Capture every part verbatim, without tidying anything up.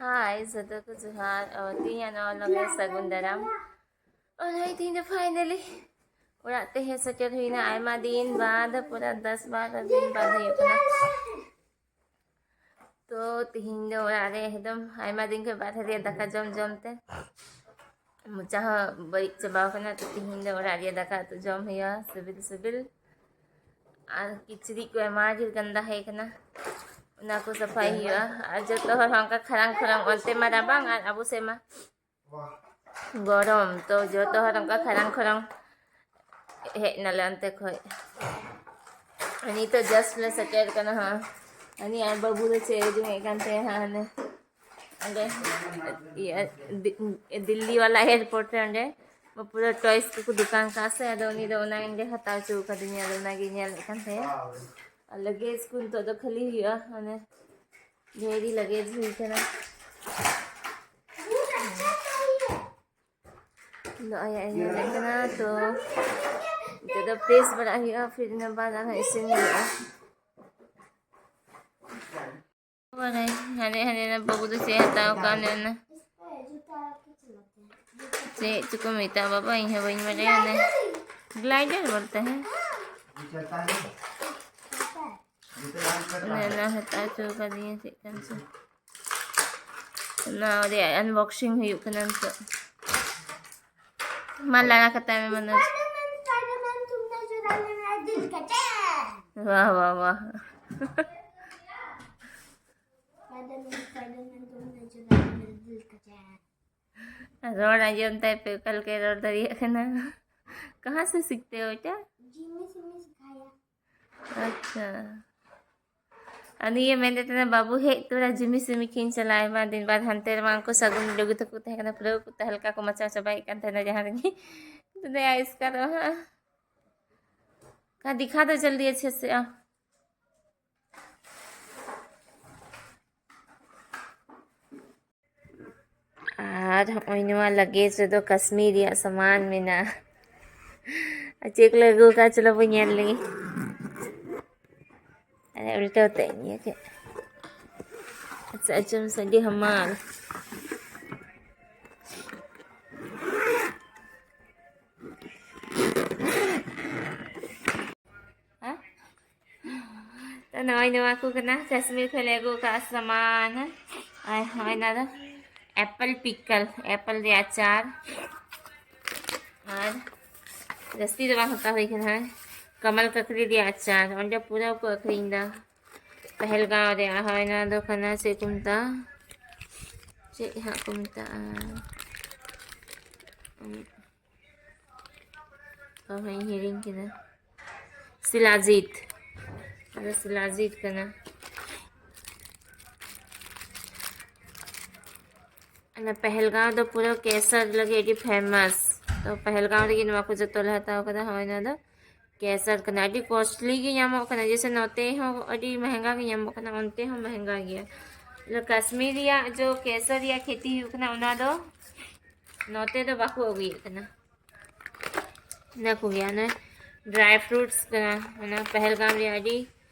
ᱦᱟᱭ, ᱡᱚᱛᱚ ᱠᱚ ᱡᱚᱦᱟᱨ᱾ ᱚ, ᱛᱤᱦᱤᱧᱟᱜ ᱱᱚᱣᱟ vlog ᱨᱮ ᱥᱟᱹᱜᱩᱱ ᱫᱟᱨᱟᱢ᱾ ᱚ, ᱦᱟᱭ, ᱛᱤᱦᱤᱧ ᱫᱚ finally ᱚᱲᱟᱜ ᱛᱮ ᱦᱮᱡ ᱥᱮᱴᱮᱨ ᱦᱩᱭᱱᱟ᱾ ᱟᱭᱢᱟ ᱫᱤᱱ ᱵᱟᱫ, ᱯᱩᱨᱟᱹ ᱫᱚᱥ ᱵᱟᱨᱚ ᱫᱤᱱ ᱵᱟᱫ ᱦᱩᱭᱩᱜ ᱠᱟᱱᱟ᱾ ᱛᱚ, ᱛᱤᱦᱤᱧ ᱫᱚ ᱚᱲᱟᱜ ᱨᱮ ᱮᱠᱫᱚᱢ ᱟᱭᱢᱟ ᱫᱤᱱ ᱠᱷᱚᱱ ᱵᱟᱨᱦᱮ ᱨᱮ ᱫᱟᱠᱟ ᱡᱚᱢ ᱡᱚᱢ ᱛᱮ ᱢᱚᱪᱟ ᱦᱚᱸ ᱵᱟᱹᱲᱤᱡ ᱪᱟᱵᱟᱣ ᱠᱟᱱᱟ᱾ ᱛᱚ, ᱛᱤᱦᱤᱧ ᱫᱚ ᱚᱲᱟᱜ ᱨᱮ ᱫᱟᱠᱟ ᱩᱛᱩ ᱡᱚᱢ ᱦᱩᱭᱩᱜᱼᱟ, ᱥᱤᱵᱤᱞ ᱥᱤᱵᱤᱞ᱾ ᱟᱨ ᱠᱤᱪᱨᱤᱡ ᱠᱚ ᱟᱭᱢᱟ ᱰᱷᱮᱨ ᱜᱟᱱᱫᱟ ᱦᱮᱡ ᱠᱟᱱᱟ, ᱚᱱᱟ ᱠᱚ ᱥᱟᱯᱷᱟᱭ ᱦᱩᱭᱩᱜᱼᱟ᱾ ᱟᱨ ᱡᱚᱛᱚ ᱦᱚᱲ ᱦᱚᱸ ᱚᱱᱠᱟ ᱠᱷᱟᱨᱟᱝ ᱠᱷᱚᱨᱚᱝ, ᱚᱱᱛᱮ ᱢᱟ ᱨᱟᱵᱟᱝ ᱟᱨ ᱟᱵᱚ ᱥᱮᱫ ᱢᱟ ᱜᱚᱨᱚᱢ, ᱛᱚ ᱡᱚᱛᱚ ᱦᱚᱲ ᱚᱱᱠᱟ ᱠᱷᱟᱨᱟᱝ ᱠᱷᱚᱨᱚᱝ ᱦᱮᱡ ᱱᱟᱞᱮ ᱚᱱᱛᱮ ᱠᱷᱚᱡ᱾ ᱱᱤᱛᱚᱜ just ᱞᱮ ᱥᱮᱴᱮᱨ ᱠᱟᱱᱟ ᱦᱟᱸᱜ᱾ ᱟᱹᱱᱤ ᱟᱨ ᱵᱟᱹᱵᱩ ᱫᱚ ᱪᱮᱫ ᱮ ᱡᱚᱢᱮᱫ ᱠᱟᱱ ᱛᱟᱦᱮᱸ ᱦᱟᱸᱜ, ᱦᱟᱱᱮ ᱚᱸᱰᱮ ᱤᱭᱟᱹ ᱫᱤ-, ᱫᱤᱞᱞᱤ ᱣᱟᱞᱟ airport ᱨᱮ ᱚᱸᱰᱮ ᱯᱩᱨᱟᱹ toys ᱠᱚᱠᱚ ᱫᱚᱠᱟᱱ ᱠᱟᱜᱼᱟ ᱥᱮ, ᱟᱫᱚ ᱩᱱᱤ ᱫᱚ ᱚᱱᱟ ᱜᱮ ᱦᱟᱛᱟᱣ ᱦᱚᱪᱚ ᱠᱟᱫᱤᱧᱟ, ᱟᱫᱚ ᱚᱱᱟᱜᱮ ᱧᱮᱞᱮᱫ ᱠᱟᱱ ᱛᱟᱦᱮᱸ᱾ ᱟᱨ luggage ᱠᱚ ᱱᱤᱛᱚᱜ ᱫᱚ ᱠᱷᱟᱹᱞᱤ ᱦᱩᱭᱩᱜᱼᱟ, ᱢᱟᱱᱮ ᱰᱷᱮᱨ ᱜᱮ luggage ᱦᱩᱭ ᱠᱟᱱᱟ᱾ ᱱᱚᱜᱼᱚᱭ ᱧᱮᱞᱮᱫ ᱠᱟᱱᱟ, ᱛᱚ ᱱᱤᱛᱚᱜ ᱫᱚ fresh ᱵᱟᱲᱟᱜ ᱦᱩᱭᱩᱜᱼᱟ, ᱯᱷᱤᱨ ᱤᱱᱟᱹ ᱵᱟᱫ ᱟᱨᱦᱚᱸ ᱤᱥᱤᱱ ᱦᱩᱭᱩᱜᱼᱟ᱾ ᱵᱟᱲᱟᱭ, ᱦᱟᱱᱮ, ᱦᱟᱱᱮ ᱱᱟ ᱵᱟᱹᱵᱩ ᱫᱚ ᱪᱮᱫ ᱮ ᱦᱟᱛᱟᱣ ᱠᱟᱜ, ᱚᱱᱮ ᱚᱱᱟ᱾ ᱪᱮᱫ ᱪᱚᱠᱚ ᱢᱮᱛᱟᱜᱼᱟ ᱵᱟᱵᱟ, ᱤᱧ ᱦᱚᱸ ᱵᱟᱹᱧ ᱵᱟᱲᱟᱭᱟ᱾ ᱚᱱᱮ glider ᱵᱚᱞᱛᱮ ᱦᱮᱸ, ᱚᱱᱮ ᱚᱱᱟ ᱦᱟᱛᱟᱣ ᱦᱚᱪᱚ ᱠᱟᱫᱤᱧᱟ, ᱪᱮᱫ ᱠᱟᱱ ᱪᱚ᱾ ᱚᱱᱟ ᱨᱮᱭᱟᱜ unboxing ᱦᱩᱭᱩᱜ ᱠᱟᱱᱟ ᱱᱤᱛᱚᱜ᱾ ᱢᱟ ᱞᱟᱲᱟ ᱠᱟᱛᱟᱭ ᱢᱮ ᱢᱚᱱᱳᱡᱽ᱾ ᱣᱟᱦ, ᱣᱟᱦ, ᱣᱟᱦ᱾ ᱨᱚᱲ ᱟᱸᱡᱚᱢ ᱛᱟᱭ ᱯᱮ, ᱚᱠᱟ ᱞᱮᱠᱟᱭ ᱨᱚᱲ ᱫᱟᱲᱮᱭᱟᱜ ᱠᱟᱱᱟ᱾ ᱠᱟᱦᱟᱸ ᱥᱮ ᱥᱤᱠᱷᱛᱮ ᱦᱳ ᱵᱮᱴᱟ? ᱡᱤᱢᱤ ᱥᱤᱢᱤ ᱥᱤᱠᱷᱟᱭᱟ᱾ ᱟᱪᱪᱷᱟ᱾ ᱟᱨ ᱱᱤᱭᱟᱹ ᱢᱮᱱᱮᱫ ᱛᱟᱦᱮᱱᱟ, ᱵᱟᱹᱵᱩ ᱦᱮᱡ ᱛᱚᱨᱟ ᱡᱤᱢᱤ ᱥᱤᱢᱤ ᱠᱷᱤᱧ ᱪᱟᱞᱟᱜᱼᱟ, ᱟᱭᱢᱟ ᱫᱤᱱ ᱵᱟᱫ᱾ ᱦᱟᱱᱛᱮ ᱨᱮᱢᱟ ᱩᱱᱠᱩ ᱥᱟᱹᱜᱩᱱ ᱞᱩᱜᱩ ᱛᱟᱠᱚ ᱛᱟᱦᱮᱸ ᱠᱟᱱᱟ, ᱯᱩᱨᱟᱹ ᱠᱚ ᱛᱟᱦᱮᱸ ᱞᱮᱠᱟ ᱠᱚ ᱢᱟᱪᱟ ᱪᱟᱵᱟᱭᱮᱫ ᱠᱟᱱ ᱛᱟᱦᱮᱱᱟ ᱡᱟᱦᱟᱸ ᱨᱮᱜᱮ᱾ ᱫᱩᱱᱭᱟ ᱮᱥᱠᱟᱨ ᱨᱚᱦᱟ᱾ ᱠᱟ ᱫᱤᱠᱷᱟ ᱫᱚ ᱡᱚᱞᱫᱤ ᱟᱪᱪᱷᱮ ᱥᱮ ᱟ᱾ ᱟᱨ ᱦᱚᱸᱜᱼᱚᱭ ᱱᱚᱣᱟ luggage ᱨᱮᱫᱚ ᱠᱟᱥᱢᱤᱨ ᱨᱮᱭᱟᱜ ᱥᱟᱢᱟᱱ ᱢᱮᱱᱟᱜᱼᱟ᱾ ᱟᱨ ᱪᱮᱫ ᱠᱚᱞᱮ ᱟᱹᱜᱩ ᱟᱠᱟᱫᱼᱟ, ᱪᱚᱞᱚ ᱵᱚᱱ ᱧᱮᱞ ᱞᱮᱜᱮ᱾ ᱟᱨ ᱩᱞᱴᱟᱹᱣ ᱛᱮ ᱤᱭᱟᱹ ᱠᱮᱫ᱾ ᱟᱨ ᱥᱟᱡᱚᱢ ᱥᱟᱰᱮ ᱦᱟᱢᱟᱞ᱾ ᱦᱮᱸ? ᱛᱚ ᱱᱚᱜᱼᱚᱭ ᱱᱚᱣᱟ ᱠᱚ ᱠᱟᱱᱟ ᱠᱟᱥᱢᱤᱨ ᱠᱷᱚᱱ ᱞᱮ ᱟᱹᱜᱩ ᱟᱠᱟᱫ ᱥᱟᱢᱟᱱ᱾ ᱟᱨ ᱱᱚᱜᱼᱚᱭ ᱱᱚᱣᱟ ᱫᱚ apple pickle, apple ᱨᱮᱭᱟᱜ ᱟᱪᱟᱨ᱾ ᱟᱨ ᱡᱟᱹᱥᱛᱤ ᱫᱚ ᱵᱟᱝ ᱦᱟᱛᱟᱣ ᱦᱩᱭ ᱠᱟᱱᱟ᱾ ᱠᱟᱢᱟᱞ ᱠᱟᱠᱲᱤ ᱨᱮᱭᱟᱜ ᱟᱪᱟᱨ, ᱚᱸᱰᱮ ᱯᱩᱨᱟᱹ ᱠᱚ ᱟᱹᱠᱷᱨᱤᱧ ᱮᱫᱟ ᱯᱟᱦᱮᱞᱜᱟᱸᱣ ᱨᱮ᱾ ᱦᱳᱭ, ᱱᱚᱣᱟ ᱫᱚ ᱠᱟᱱᱟ, ᱪᱮᱫ ᱠᱚ ᱢᱮᱛᱟᱜᱼᱟ, ᱪᱮᱫ ᱦᱟᱸᱜ ᱠᱚ ᱢᱮᱛᱟᱜᱼᱟ, ᱚᱦᱚᱧ ᱦᱤᱲᱤᱧ ᱠᱮᱫᱟ᱾ ᱥᱤᱞᱟᱡᱤᱛ, ᱚᱱᱟ ᱥᱤᱞᱟᱡᱤᱛ ᱠᱟᱱᱟ᱾ ᱚᱱᱟ ᱯᱟᱦᱮᱞᱜᱟᱸᱣ ᱫᱚ ᱯᱩᱨᱟᱹ ᱠᱮᱥᱟᱨ ᱞᱟᱹᱜᱤᱫ ᱟᱹᱰᱤ famous᱾ ᱛᱚ ᱯᱟᱦᱮᱞᱜᱟᱸᱣ ᱨᱮᱜᱮ ᱱᱚᱣᱟ ᱠᱚ ᱡᱚᱛᱚ ᱞᱮ ᱦᱟᱛᱟᱣ ᱠᱟᱫᱟ᱾ ᱦᱳᱭ, ᱱᱚᱣᱟ ᱫᱚ ᱠᱮᱥᱟᱨ ᱠᱟᱱᱟ, ᱟᱹᱰᱤ costly ᱜᱮ ᱧᱟᱢᱚᱜ ᱠᱟᱱᱟ᱾ ᱡᱮᱭᱥᱮ ᱱᱚᱛᱮ ᱦᱚᱸ ᱟᱹᱰᱤ ᱢᱮᱦᱮᱝᱜᱟ ᱜᱮ ᱧᱟᱢᱚᱜ ᱠᱟᱱᱟ, ᱚᱱᱛᱮ ᱦᱚᱸ ᱢᱮᱦᱮᱝᱜᱟ ᱜᱮᱭᱟ᱾ ᱠᱟᱥᱢᱤᱨ ᱨᱮᱭᱟᱜ ᱡᱚ ᱠᱮᱥᱟᱨ ᱨᱮᱭᱟᱜ ᱠᱷᱮᱛᱤ ᱦᱩᱭᱩᱜ ᱠᱟᱱᱟ, ᱚᱱᱟ ᱫᱚ ᱱᱚᱛᱮ ᱫᱚ ᱵᱟᱠᱚ ᱟᱹᱜᱩᱭᱮᱫ ᱠᱟᱱᱟ᱾ ᱚᱱᱟ ᱠᱚᱜᱮ, ᱚᱱᱮ dry fruits ᱠᱟᱱᱟ, ᱚᱱᱟ ᱯᱟᱦᱮᱞᱜᱟᱢ ᱨᱮᱭᱟᱜ ᱟᱹᱰᱤ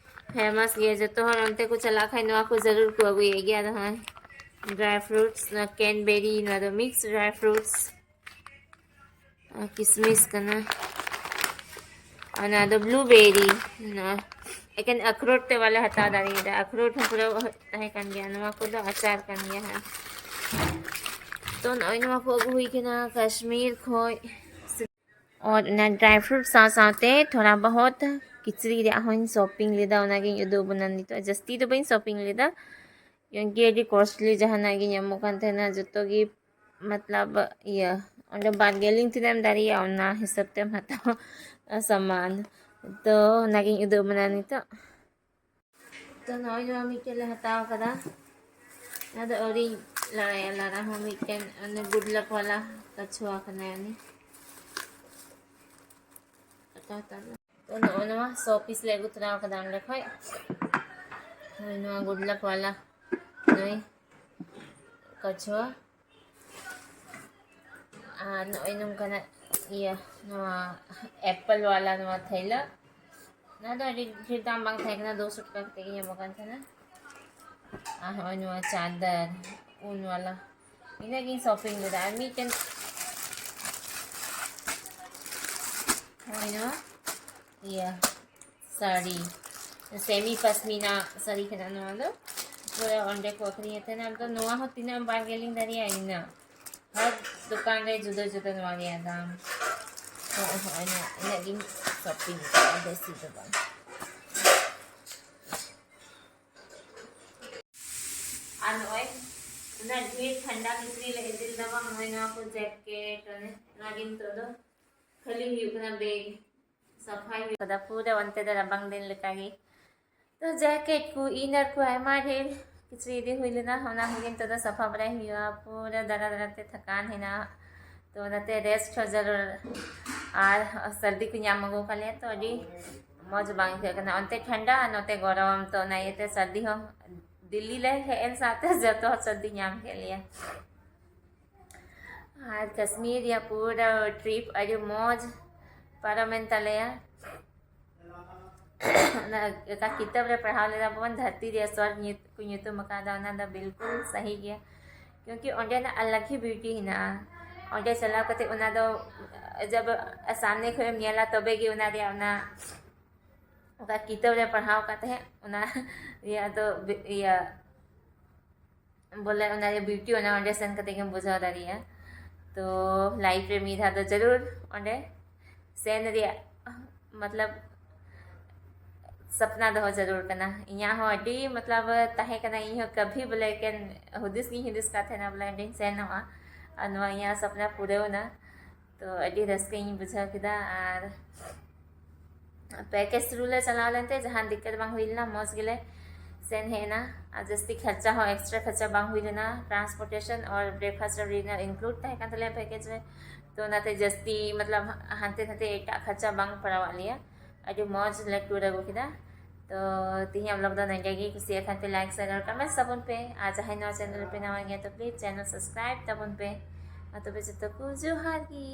famous ᱜᱮᱭᱟ᱾ ᱡᱚᱛᱚ ᱦᱚᱲ ᱚᱱᱛᱮ ᱠᱚ ᱪᱟᱞᱟᱜ ᱠᱷᱟᱡ ᱱᱚᱣᱟ ᱠᱚ ᱡᱟᱹᱨᱩᱲ ᱠᱚ ᱟᱹᱜᱩᱭᱮᱫ ᱜᱮᱭᱟ᱾ ᱟᱫᱚ ᱦᱚᱸᱜᱼᱚᱭ dry fruits, ᱱᱚᱣᱟ canberry, ᱱᱚᱣᱟ ᱫᱚ mixed dry fruits᱾ ᱟᱨ ᱠᱤᱥᱢᱤᱥ ᱠᱟᱱᱟ᱾ ᱚᱱᱟ ᱫᱚ blueberry, ᱱᱚᱣᱟ ᱮᱠᱮᱱ ᱟᱠᱷᱨᱳᱴ ᱛᱮ ᱵᱟᱞᱮ ᱦᱟᱛᱟᱣ ᱫᱟᱲᱮᱭᱟᱫᱟ᱾ ᱟᱠᱷᱨᱳᱴ ᱦᱚᱸ ᱯᱩᱨᱟᱹ ᱛᱟᱦᱮᱸ ᱠᱟᱱ ᱜᱮᱭᱟ᱾ ᱱᱚᱣᱟ ᱠᱚᱫᱚ ᱟᱪᱟᱨ ᱠᱟᱱ ᱜᱮᱭᱟ ᱦᱟᱸᱜ᱾ ᱛᱚ ᱱᱚᱜᱼᱚᱭ ᱱᱚᱣᱟ ᱠᱚ ᱟᱹᱜᱩ ᱦᱩᱭ ᱠᱟᱱᱟ ᱠᱟᱥᱢᱤᱨ ᱠᱷᱚᱡ᱾ ᱟᱨ ᱚᱱᱟ dry fruit ᱥᱟᱶ ᱥᱟᱶᱛᱮ ᱛᱷᱚᱲᱟ ᱵᱚᱦᱚᱛ ᱠᱤᱪᱨᱤᱡ ᱨᱮᱭᱟᱜ ᱦᱚᱸᱧ shopping ᱞᱮᱫᱟ, ᱚᱱᱟᱜᱤᱧ ᱩᱫᱩᱜ ᱟᱵᱚᱱᱟ ᱱᱤᱛᱚᱜ᱾ ᱡᱟᱹᱥᱛᱤ ᱫᱚ ᱵᱟᱹᱧ shopping ᱞᱮᱫᱟ, ᱠᱤᱭᱩᱸᱠᱤ ᱟᱹᱰᱤ costly ᱡᱟᱦᱟᱱᱟᱜ ᱜᱮ ᱧᱟᱢᱚᱜ ᱠᱟᱱ ᱛᱟᱦᱮᱱᱟ, ᱡᱚᱛᱚ ᱜᱮ, ᱢᱚᱛᱞᱚᱵ, ᱤᱭᱟᱹ, ᱚᱸᱰᱮ bargaining ᱛᱤᱱᱟᱹᱜ ᱮᱢ ᱫᱟᱲᱮᱭᱟᱜᱼᱟ, ᱚᱱᱟ ᱦᱤᱥᱟᱹᱵ ᱛᱮᱢ ᱦᱟᱛᱟᱣᱟ ᱥᱟᱢᱟᱱ᱾ ᱛᱚ ᱚᱱᱟᱜᱤᱧ ᱩᱫᱩᱜ ᱟᱵᱚᱱᱟ ᱱᱤᱛᱚᱜ᱾ ᱛᱚ ᱱᱚᱜᱼᱚᱭ ᱱᱚᱣᱟ ᱢᱤᱫᱴᱮᱡ ᱞᱮ ᱦᱟᱛᱟᱣ ᱠᱟᱫᱟ᱾ ᱚᱱᱟ ᱫᱚ ᱟᱹᱣᱨᱤᱧ ᱞᱟᱲᱟᱭᱟ, ᱞᱟᱲᱟ ᱦᱚᱸ ᱢᱤᱫᱴᱮᱱ ᱚᱱᱮ good luck ᱣᱟᱞᱟ ᱠᱟᱪᱷᱣᱟ ᱠᱟᱱᱟᱭ ᱩᱱᱤ᱾ ᱦᱟᱛᱟᱣ ᱦᱟᱛᱟᱣ ᱫᱚ᱾ ᱛᱚ ᱱᱚᱜᱼᱚᱭ ᱱᱚᱣᱟ ᱥᱚ piece ᱞᱮ ᱟᱹᱜᱩ ᱛᱚᱨᱟ ᱠᱟᱫᱟ ᱚᱸᱰᱮ ᱠᱷᱚᱡ᱾ ᱱᱚᱜᱼᱚᱭ ᱱᱚᱣᱟ good luck ᱣᱟᱞᱟ ᱱᱩᱭ ᱠᱟᱪᱷᱣᱟ᱾ ᱟᱨ ᱱᱚᱜᱼᱚᱭ ᱱᱚᱝᱠᱟᱱᱟᱜ ᱤᱭᱟᱹ, ᱱᱚᱣᱟ apple ᱣᱟᱞᱟ ᱱᱚᱣᱟ ᱛᱷᱟᱹᱭᱞᱟᱹ᱾ ᱱᱚᱣᱟ ᱫᱚ ᱟᱹᱰᱤ ᱰᱷᱮᱨ ᱫᱟᱢ ᱵᱟᱝ ᱛᱟᱦᱮᱸ ᱠᱟᱱᱟ, ᱫᱩ ᱥᱚ ᱴᱟᱠᱟ ᱠᱟᱛᱮ ᱜᱮ ᱧᱟᱢᱚᱜ ᱠᱟᱱ ᱛᱟᱦᱮᱱᱟ᱾ ᱟᱨ ᱦᱚᱸᱜᱼᱚᱭ ᱱᱚᱣᱟ ᱪᱟᱫᱚᱨ, ᱩᱞ ᱣᱟᱞᱟ, ᱤᱱᱟᱹᱜ ᱜᱤᱧ ᱥᱚᱯᱤᱝ ᱞᱮᱫᱟ᱾ ᱟᱨ ᱢᱤᱫᱴᱮᱱ ᱦᱚᱸᱜᱼᱚᱭ ᱱᱚᱣᱟ ᱤᱭᱟᱹ ᱥᱟᱹᱲᱤ, ᱥᱮᱢᱤ ᱯᱟᱥᱢᱤᱱᱟ ᱥᱟᱹᱲᱤ ᱠᱟᱱᱟ ᱱᱚᱣᱟ ᱫᱚ᱾ ᱯᱩᱨᱟᱹ ᱚᱸᱰᱮ ᱠᱚ ᱟᱹᱠᱷᱨᱤᱧᱮᱫ ᱛᱟᱦᱮᱱᱟ᱾ ᱟᱫᱚ ᱱᱚᱣᱟ ᱦᱚᱸ ᱛᱤᱱᱟᱹᱜ ᱮᱢ bargaining ᱫᱟᱲᱮᱭᱟᱜᱼᱟ, ᱤᱱᱟᱹᱜ᱾ ᱦᱟᱨ ᱫᱚᱠᱟᱱ ᱨᱮ ᱡᱩᱫᱟᱹ ᱡᱩᱫᱟᱹ ᱱᱚᱣᱟ ᱨᱮᱭᱟᱜ ᱫᱟᱢ᱾ ᱦᱚᱸᱜᱼᱚᱭ, ᱦᱚᱸᱜᱼᱚᱭ ᱱᱚᱣᱟ, ᱤᱱᱟᱹᱜ ᱜᱤᱧ ᱥᱚᱯᱤᱝ ᱠᱟᱜᱼᱟ, ᱵᱮᱥᱤ ᱫᱚ ᱵᱟᱝ᱾ ᱟᱨ ᱱᱚᱜᱼᱚᱭ ᱩᱱᱟᱹᱜ ᱰᱷᱮᱨ ᱴᱷᱟᱱᱰᱟ ᱠᱤᱪᱨᱤᱡ ᱞᱮ ᱤᱫᱤ ᱞᱮᱫᱟ ᱵᱟᱝ, ᱱᱚᱜᱼᱚᱭ ᱱᱚᱣᱟ ᱠᱚ ᱡᱮᱠᱮᱴ, ᱚᱱᱮ ᱱᱚᱣᱟ ᱜᱮ ᱱᱤᱛᱚᱜ ᱫᱚ ᱠᱷᱟᱹᱞᱤ ᱦᱩᱭᱩᱜ ᱠᱟᱱᱟ ᱵᱮᱜᱽ, ᱥᱟᱯᱷᱟᱭ ᱦᱩᱭᱩᱜ ᱠᱟᱫᱟ᱾ ᱯᱩᱨᱟᱹ ᱚᱱᱛᱮ ᱫᱚ ᱨᱟᱵᱟᱝ ᱫᱤᱱ ᱞᱮᱠᱟᱜᱮ᱾ ᱛᱚ ᱡᱮᱠᱮᱴ ᱠᱚ, ᱤᱱᱟᱨ ᱠᱚ ᱟᱭᱢᱟ ᱰᱷᱮᱨ ᱠᱤᱪᱨᱤᱡ ᱤᱫᱤ ᱦᱩᱭ ᱞᱮᱱᱟ, ᱚᱱᱟ ᱠᱚᱜᱮ ᱱᱤᱛᱚᱜ ᱫᱚ ᱥᱟᱯᱷᱟ ᱵᱟᱲᱟᱭ ᱦᱩᱭᱩᱜᱼᱟ᱾ ᱯᱩᱨᱟᱹ ᱫᱟᱬᱟ ᱫᱟᱬᱟ ᱛᱮ ᱛᱷᱟᱠᱟᱱ ᱦᱮᱱᱟᱜᱼᱟ, ᱛᱚ ᱚᱱᱟᱛᱮ ᱨᱮᱥᱴ ᱦᱚᱸ ᱡᱟᱹᱨᱩᱲ᱾ ᱟᱨ ᱥᱟᱹᱨᱫᱤ ᱠᱚ ᱧᱟᱢ ᱟᱹᱜᱩ ᱟᱠᱟᱫ ᱞᱮᱭᱟ, ᱛᱚ ᱟᱹᱰᱤ ᱢᱚᱡᱽ ᱵᱟᱝ ᱟᱹᱭᱠᱟᱹᱜ ᱠᱟᱱᱟ᱾ ᱚᱱᱛᱮ ᱴᱷᱟᱱᱰᱟ ᱟᱨ ᱱᱚᱛᱮ ᱜᱚᱨᱚᱢ, ᱛᱚ ᱚᱱᱟ ᱤᱭᱟᱹᱛᱮ ᱥᱟᱹᱨᱫᱤ ᱦᱚᱸ ᱫᱤᱞᱞᱤ ᱞᱮ ᱦᱮᱡ ᱮᱱ ᱥᱟᱶᱛᱮ ᱡᱚᱛᱚ ᱦᱚᱲ ᱥᱟᱹᱨᱫᱤ ᱧᱟᱢ ᱠᱮᱫ ᱞᱮᱭᱟ᱾ ᱟᱨ ᱠᱟᱥᱢᱤᱨ ᱨᱮᱭᱟᱜ ᱯᱩᱨᱟᱹ ᱴᱨᱤᱯ ᱟᱹᱰᱤ ᱢᱚᱡᱽ ᱯᱟᱨᱚᱢᱮᱱ ᱛᱟᱞᱮᱭᱟ᱾ ᱚᱱᱟ ᱚᱠᱟ ᱠᱤᱛᱟᱹᱵ ᱨᱮ ᱯᱟᱲᱦᱟᱣ ᱞᱮᱫᱟ ᱵᱚᱱ, ᱫᱷᱟᱹᱨᱛᱤ ᱨᱮᱭᱟᱜ ᱥᱚᱨᱜᱽ ᱧᱩᱛ-, ᱠᱚ ᱧᱩᱛᱩᱢ ᱟᱠᱟᱫᱟ, ᱚᱱᱟ ᱫᱚ ᱵᱤᱞᱠᱩᱞ ᱥᱟᱹᱦᱤ ᱜᱮᱭᱟ, ᱠᱤᱭᱩᱸᱠᱤ ᱚᱸᱰᱮᱱᱟᱜ ᱟᱞᱟᱜᱽ ᱦᱤ ᱵᱤᱭᱩᱴᱤ ᱦᱮᱱᱟᱜᱼᱟ᱾ ᱚᱸᱰᱮ ᱪᱟᱞᱟᱣ ᱠᱟᱛᱮ ᱚᱱᱟ ᱫᱚ ᱡᱟᱵ ᱥᱟᱢᱱᱮ ᱠᱷᱚᱱ ᱮᱢ ᱧᱮᱞᱟ, ᱛᱚᱵᱮ ᱜᱮ ᱚᱱᱟ ᱨᱮᱭᱟᱜ ᱚᱱᱟ ᱚᱠᱟ ᱠᱤᱛᱟᱹᱵ ᱨᱮ ᱯᱟᱲᱦᱟᱣ ᱟᱠᱟᱫ ᱛᱟᱦᱮᱸᱫ, ᱚᱱᱟ ᱨᱮᱭᱟᱜ ᱫᱚ ᱵᱮ-, ᱤᱭᱟᱹ, ᱵᱚᱞᱮ ᱚᱱᱟ ᱨᱮᱭᱟᱜ ᱵᱤᱭᱩᱴᱤ ᱚᱱᱟ ᱚᱸᱰᱮ ᱥᱮᱱ ᱠᱟᱛᱮ ᱜᱮᱢ ᱵᱩᱡᱷᱟᱹᱣ ᱫᱟᱲᱮᱭᱟᱜᱼᱟ᱾ ᱛᱚ ᱞᱟᱭᱤᱯᱷ ᱨᱮ ᱢᱤᱫ ᱫᱷᱟᱣ ᱫᱚ ᱡᱟᱹᱨᱩᱲ ᱚᱸᱰᱮ ᱥᱮᱱ ᱨᱮᱭᱟᱜ ᱢᱚᱛᱞᱚᱵ ᱥᱟᱯᱱᱟ ᱫᱚᱦᱚ ᱡᱟᱹᱨᱩᱲ ᱠᱟᱱᱟ᱾ ᱤᱧᱟᱹᱜ ᱦᱚᱸ ᱟᱹᱰᱤ ᱢᱚᱛᱞᱚᱵ ᱛᱟᱦᱮᱸ ᱠᱟᱱᱟ, ᱤᱧ ᱦᱚᱸ ᱠᱟᱵᱷᱤ ᱵᱚᱞᱮ ᱮᱠᱮᱱ ᱦᱩᱫᱤᱥ ᱜᱤᱧ ᱦᱩᱫᱤᱥ ᱠᱟᱱ ᱛᱟᱦᱮᱱᱟ ᱵᱚᱞᱮ ᱚᱸᱰᱮᱧ ᱥᱮᱱᱚᱜᱼᱟ, ᱟᱨ ᱱᱚᱣᱟ ᱤᱧᱟᱹᱜ ᱥᱟᱯᱱᱟ ᱯᱩᱨᱟᱹᱣ ᱮᱱᱟ᱾ ᱛᱚ ᱟᱹᱰᱤ ᱨᱟᱹᱥᱠᱟᱹᱧ ᱵᱩᱡᱷᱟᱹᱣ ᱠᱮᱫᱟ᱾ ᱟᱨ ᱯᱮᱠᱮᱡᱽ ᱛᱷᱨᱩ ᱞᱮ ᱪᱟᱞᱟᱣ ᱞᱮᱱᱛᱮ ᱡᱟᱦᱟᱱ ᱫᱤᱠᱠᱟᱛ ᱵᱟᱝ ᱦᱩᱭ ᱞᱮᱱᱟ, ᱢᱚᱡᱽ ᱜᱮᱞᱮ ᱥᱮᱱ ᱦᱮᱡ ᱮᱱᱟ᱾ ᱟᱨ ᱡᱟᱹᱥᱛᱤ ᱠᱷᱚᱨᱪᱟ ᱦᱚᱸ, ᱮᱠᱥᱴᱨᱟ ᱠᱷᱚᱨᱪᱟ ᱵᱟᱝ ᱦᱩᱭ ᱞᱮᱱᱟ᱾ ᱴᱨᱟᱱᱥᱯᱳᱨᱴᱮᱥᱚᱱ ᱟᱨ ᱵᱨᱮᱠᱯᱷᱟᱥᱴ ᱟᱨ ᱰᱤᱱᱟᱨ ᱤᱱᱠᱞᱩᱰ ᱛᱟᱦᱮᱸ ᱠᱟᱱ ᱛᱟᱞᱮᱭᱟ ᱯᱮᱠᱮᱡᱽ ᱨᱮ, ᱛᱚ ᱚᱱᱟᱛᱮ ᱡᱟᱹᱥᱛᱤ ᱢᱚᱛᱞᱚᱵ ᱦᱟᱱᱛᱮ ᱱᱟᱛᱮ ᱮᱴᱟᱜ ᱠᱷᱚᱨᱪᱟ ᱵᱟᱝ ᱯᱟᱲᱟᱣᱟᱜ ᱞᱮᱭᱟ᱾ ᱟᱹᱰᱤ ᱢᱚᱡᱽ ᱞᱮ ᱴᱩᱨ ᱟᱹᱜᱩ ᱠᱮᱫᱟ᱾ ᱛᱚ ᱛᱮᱦᱮᱧᱟᱜ ᱵᱞᱚᱜ ᱫᱚ ᱱᱚᱰᱮ ᱜᱮ᱾ ᱠᱩᱥᱤᱭᱟᱜ ᱠᱷᱟᱱ ᱯᱮ ᱞᱟᱭᱤᱠ, ᱥᱮᱭᱟᱨ ᱟᱨ ᱠᱚᱢᱮᱱᱴ ᱛᱟᱵᱚᱱ ᱯᱮ, ᱟᱨ ᱡᱟᱦᱟᱸᱭ ᱱᱚᱣᱟ ᱪᱮᱱᱮᱞ ᱨᱮᱯᱮ ᱱᱟᱣᱟ ᱜᱮᱭᱟ ᱛᱚ ᱯᱞᱤᱡᱽ ᱪᱮᱱᱮᱞ ᱥᱟᱵᱥᱠᱨᱟᱭᱤᱵ ᱛᱟᱵᱚᱱ ᱯᱮ᱾ ᱢᱟ ᱛᱚᱵᱮ ᱡᱚᱛᱚ ᱠᱚ ᱡᱚᱦᱟᱨ ᱜᱮ᱾